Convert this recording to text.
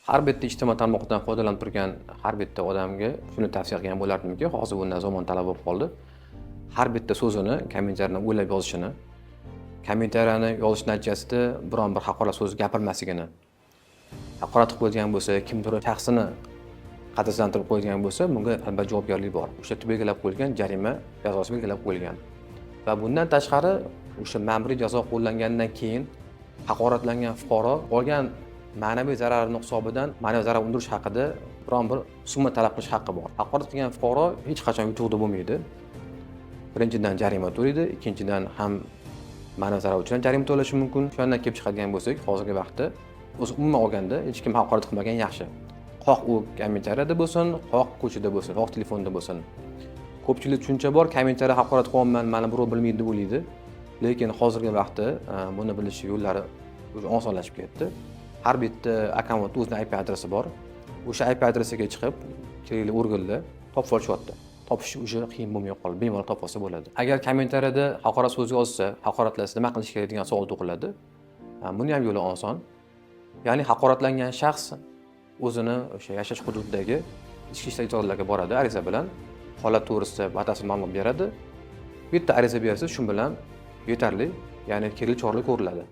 Har bitta ijtimoiy tarmoqdan foydalanib turgan har bitta odamga shuni tavsiya qilgan bo'lardimki, hozir bundan zamon talab bo'lib qoldi. Har bitta so'zini, kommentariyani o'ylab yozishini, kommentariyani yozish natijasida biron bir haqorat so'z gapirmasligini, haqorat qilib qo'yadigan bo'lsa, kimdir shaxsini qadrsizlantirib qo'yadigan bo'lsa, bunga albatta javobgarlik bor. O'sha yerda belgilab qo'yilgan jarima jazosi belgilab qo'yilgan. Va bundan tashqari, o'sha ma'muriy jazo qo'llangandan keyin haqoratlangan fuqaro olgan ma'naviy zararni hisobidan ma'naviy zarar undirish haqida biron bir summa talab qilish haqqi bor. Haqorat qilgan fuqaro hech qachon yutuqda bo'lmaydi. Birinchidan, jarima to'laydi, ikkinchidan ham ma'naviy zarar uchun ham jarima to'lashi mumkin. Shundan kelib chiqadigan bo'lsak, hozirgi vaqtda o'zi umuman olganda hech kim haqorat qilmagan yaxshi. Xoh u kommentariyada bo'lsin, xoh ko'chada bo'lsin, xoh telefonda bo'lsin. Ko'pchilik tushuncha bor, kommentariya haqorat qilyapman, mani birov bilmaydi deb o'ylaydi. Lekin hozirgi vaqtda buni bilish yo'llari уже osonlashib ketdi. Har bitta akkauntni o'zini IP adresi bor. O'sha IP adresiga chiqib, kerakli organlar topib olishyapti. Topish уже qiyin bo'lmay qoldi, bemalol topib olsa bo'ladi. Agar kommentariyada haqorat so'z yozsa, haqoratlasa nima qilish kerak degan savol tug'iladi. Buni ham yo'li oson. Ya'ni haqoratlangan shaxs o'zini o'sha yashash hududidagi ichki ishlar idoralariga boradi ariza bilan, holat to'g'risida batafsil ma'lumot beradi. Bitta ariza bersa, shu bilan yetarli, ya'ni kerakli choralar ko'riladi.